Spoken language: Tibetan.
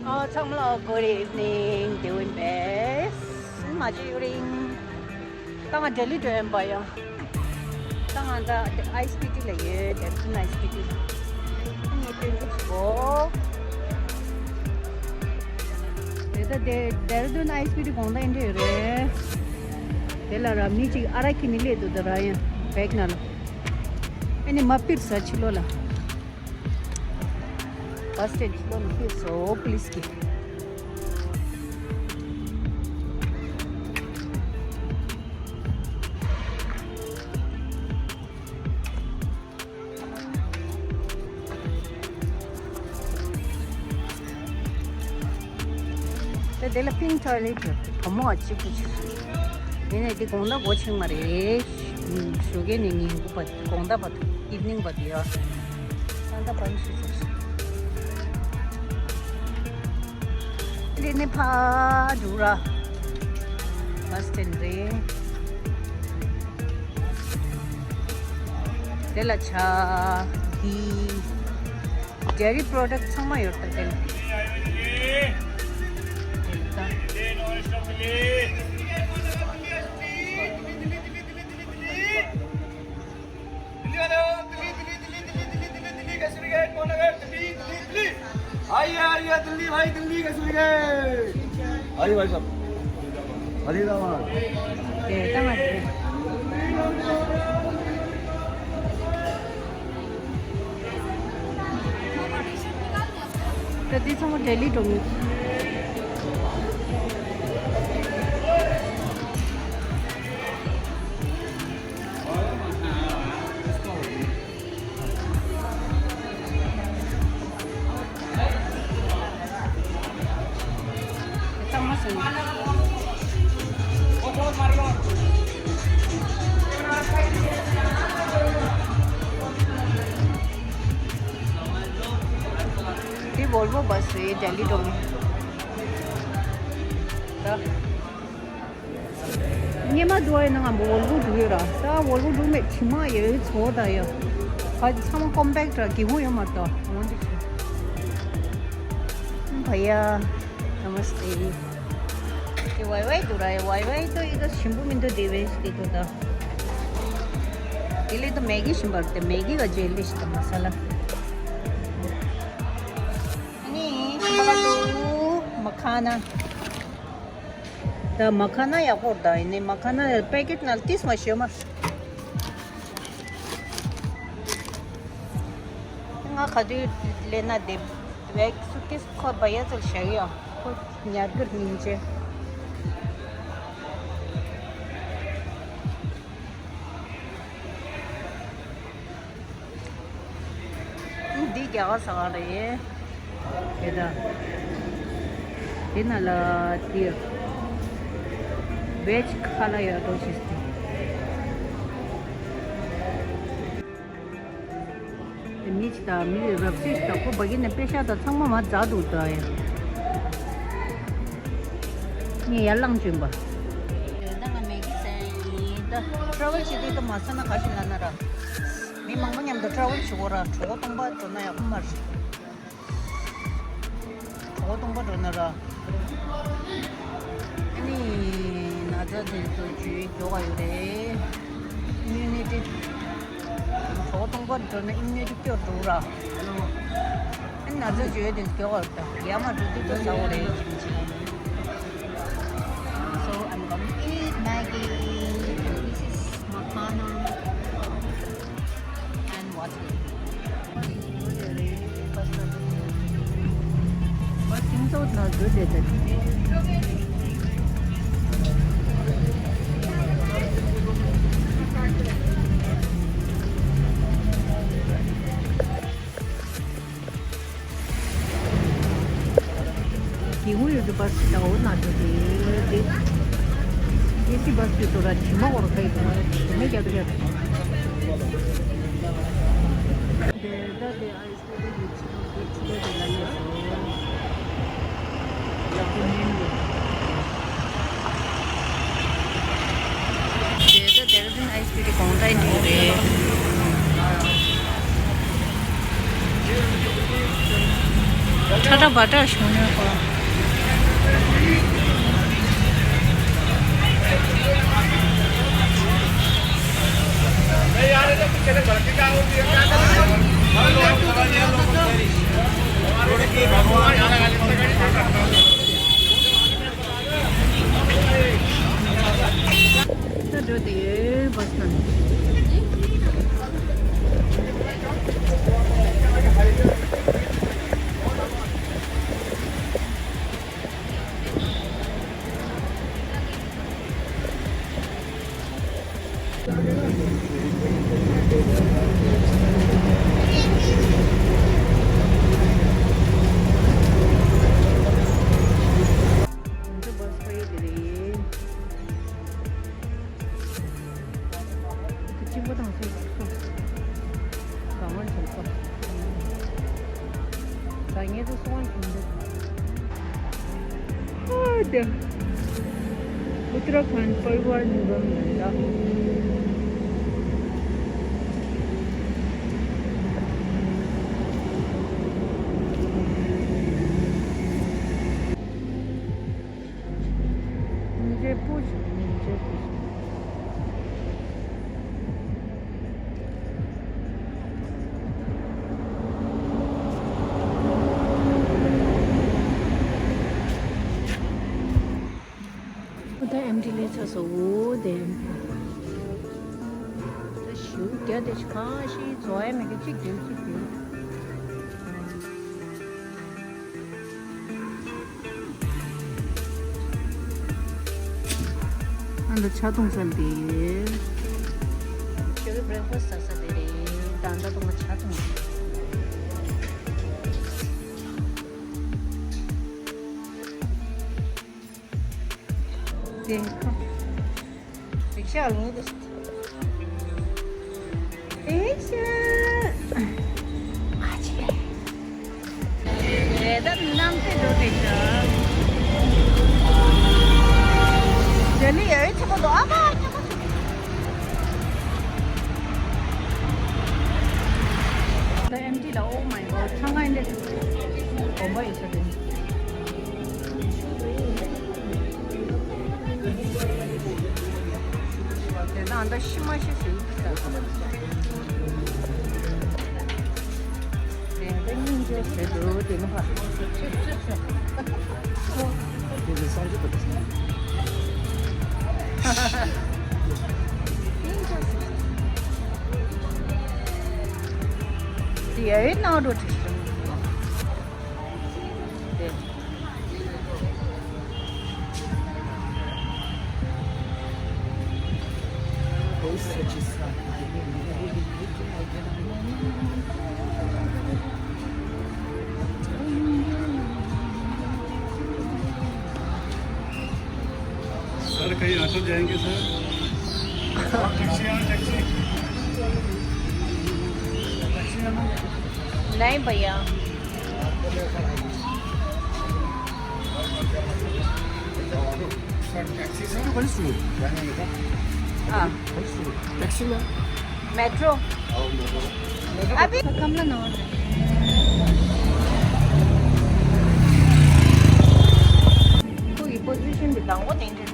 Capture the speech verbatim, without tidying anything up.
ཨ་ཚང་མ་ལ་good evening, doing best. མ་ཅི་ཡུ་རིང་། ད་ང་ལྡི་ལི་འགྲོ་ཡིན་པ་ཡ། ད་ང་ད་ཨའི་སི་པི་ཊི་ལ་ཡོད། ལྡེ་ར་ལྡུན་ཨའི་སི་པི་ཊི། ངས་སྟོན་གྱི་བྱེད་གོ། དེ་ད་དེ་ལྡེ་ར་ལྡུན་ཨའི་སི་པི་ཊི་དགོང་དག་འདྲ་ཡོད་རེད། དེ་ལ་ར་མི་གཅིག་ཨ་ར་ཁྱེར་ནས་སླེབས་འདུག་ད་ར་ཡང་བེག་ནང་ལ། ཨ་ནི་མ་ཕེབས་ས་ཕྱི་ལོགས་ལ། བ་སི་སི་ཊེན་ཕྱི་ལོགས་ནས་ཕེབས་སོང་པུ་ལི་སི་གིས། དེ་དེ་ལ་pink toilet ཡོད། བུ་མོ་བ་གཅིག་པུ་ཅིག་ཡིན་ནའི་དེ་དགོང་དག་སྒོ་ཕྱེ་མ་རེད། ཞོགས་ཀས་ནས་ཉིན་གུང་བར་དགོང་དག་བར་དུ་evening བར་དུ་ཡོད། ད་ལྟ་བར་ཞིག་ཚར། འདི་ནི་ཕ་འགྲོ་ར་བ་སི་སི་ཊེན་རེད། དེ་ལ་ཆ་འདི་dairy product ཚང་མ་ཡོད་ད་དེ་ལ། དེ་ལ་ད། दिल्ली वाले हो, दिल्ली, दिल्ली, कैसे लगे? कौन लगे? दिल्ली, दिल्ली, दिल्ली। आइए, आइए, दिल्ली भाई, दिल्ली कैसे लगे? आइए भाई साहब। हलीदाबाद। ད་འདི་ཚང་མ་ལྡི་ལི་འགྲོ་མི། གཙང་མ་བཟོས་ནས། འདི་Volvo bus རེད། ལྡི་ལི་འགྲོ་མི། ད། སྔོན་མ་འགྲོ་ཡིན་ན་ང་Volvo འགྲོ་ཡོད་ར། ད་Volvo འགྲོ་མེད་དྲི་མ་ཡོད་ཚོ་ད་ཡོད། ཕ་ཚང་མ་compact ར་གི་ཧུ་ཡོད་མ་ད་འོན་ཏེ། ཕ་ཡ། Namaste. དེ་ཝའི་ཝའི་འདུག་ར་ཝའི་ཝའི་ཏོ་ཡི་ད་ཞིམ་པོ་མི་འདུག་དེ་བས་དེ་ཏོ་ད། དེ་ལས་ད་མེ་གི་ཞིམ་པར་དེ་མེ་གི་ག་ཇེ་ལི་ཞིག་ད་མ་ས་ལ། ཨ་ནི་ཤིམ་པ་ལ་ཏོ་མ་ཁ་ན། ད་མ་ཁ་ན་ཡག་པོ་ད་ཡིན་ནི་མ་ཁ་ན་པེ་ཀེ་ཊི་ནང་ཏིས་མ་ཤོད་མ། ང་ག་དུས་ལས་ན་དེ་བེག་སུ་ཏིས་ཁོ་བ་ཡ་ཚོར་བཞག་ཡ་ཁོ་ཉར་གིར་སྙིང་རྗེ། འདི་རྒྱ་གར་ཟ་ཁང་རེད། དེ་ད། དེ་ན་ལ་དེ་veg ཁ་ལ་ཡ་འགྲོ་ཞིག་སྟེ། དེ་མི་ཅི་ད་མི་རབ་ཅིག་ད་ཁོ་བ་གི་ནས་པེ་ཤ་ད་ཚང་མ་མ་རྫ་འདུག་ད་ཡ། ངས་ཡར་ལངས་བྱོན་པ། ད་ང་མེ་གི་ཟས་ཡིན་ད། travel བྱེད་དུས་ད་མ་ཟ་ན་ག་ཞིག་ལ་ན་ར། མི་མང་པོ་མཉམ་དུ་travel བྱེད་དགོས་ར། གྲོད་ཁོག་སྟོང་པ་འགྲོ་ན་ཡག་པོ་མ་རེད། གྲོད་ཁོག་སྟོང་པ་འགྲོ་ན་ར། ཨ་ནི་ན་ཚ་དེ་ཚོ་ཇུས་མགྱོགས་པ་ཡོད་རེད། immunity། གྲོད་ཁོག་སྟོང་པ་འགྲོ་ན་immunity སྐྱོ་འགྲོ་ར། ཨ་ནི་ན་ཚ་ཇུས་དེ་མགྱོགས་པ་རེད་ད། ཡར་མར་འགྲོ་དུས་ད་ཟ་དགོས་རེད། So I'm gonna eat Maggi. This is makhana and water. ཀྱི་ཧུ་ཡོད་ཀྱི་བ་སི་ད་འོ་ན་ཏོ་དེ་དེ། ཨེ་སི་བ་སི་ཏོ་ར་དྲི་མ་འོར་ཁ་ཡི་དྲི་མ་རྒྱ་དུ་རྒྱ་དུ། དེ་ད་དེ་ཨའི་སི་ཏོ་དེ་ཡོད་ཅི་ཏོ་དེ་ཅི་ལོ་དེ་ལ་ཡོད་སོ། ཡག་པོ་མིན་འདུག་དེ་ད་དེ་རིང་ཨའི་སི་ཏོ་དེ་གོང་ད་འགྲིག་རེད། ཁྲ་ཁྲ་བ་ཏྲ་བྱུང་ནས་ཁོ། གཅིག་པ་དང་སོ་སོ། གང་མང་བྱུང་སོ། ད་ངས་ཚོ་སོང་བ་བྱུང་འདུག་ཧ་དེ། ཨུ་ཏྲ་ཁན་པར་བར་ནི་བམ་ལ། ཉིན་རེ་སྤུ་ཞིག་ཉིན་རེ་སྤུ་ཞིག་ཨོ་ད་ཨེམ་ཊི་ལས་ཚ་སོ་འོ་དེ། ད་ཞུ་རྒྱ་དེ་ཆ་ཞིག་བཟོ་ཡ་མེད་གི་གཅིག་དེ་གཅིག་དེ། ཨ་ད་ཆ་འཐུང་ས་འདི། ཁྱོད་ཀྱི་བྷི་རེག་ཕ་སི་ཟ་ས་དེ་རེད། ད་ད་དུང་ང་ཆ་འཐུང་། དེ་ཁ། རིག་ཤག་ལུང་དུ། ཨེ་ཤ། ཨ་ཅེ། རེད་ད་ནང་དེ་འགྲོ་དེ་ཤག་ཇ་ལི་ཡ་ཨེ་ཆེ་པོ་འདུག་ཨ་མ་ཉོ་མ་ཐུབ། The empty la, oh my god, ཚང་མ་འདི་གོམ་པ་ཡིན་ས་དེ། དེ་དང་ད་ཤི་མ་ཤི་ཞིག་ད། དེ་ད་སྙིང་རྗེ་ཞེ་དྲག་དེ་ནི་ཕ། དེ་ལས་སངས་རྒྱས་པ་དེ། དེ་ཡ་ཡི་ནང་འགྲོ་དྲི་ཞིང་། དེ། सर, कहीं ऑटो जाएंगे सर? टैक्सी, यहाँ टैक्सी। टैक्सी में नहीं भैया। सर, टैक्सी से। हाँ। टैक्सी में। मेट्रो। अभी कमला नॉन। कोई पोजीशन भी दांगो देंगे।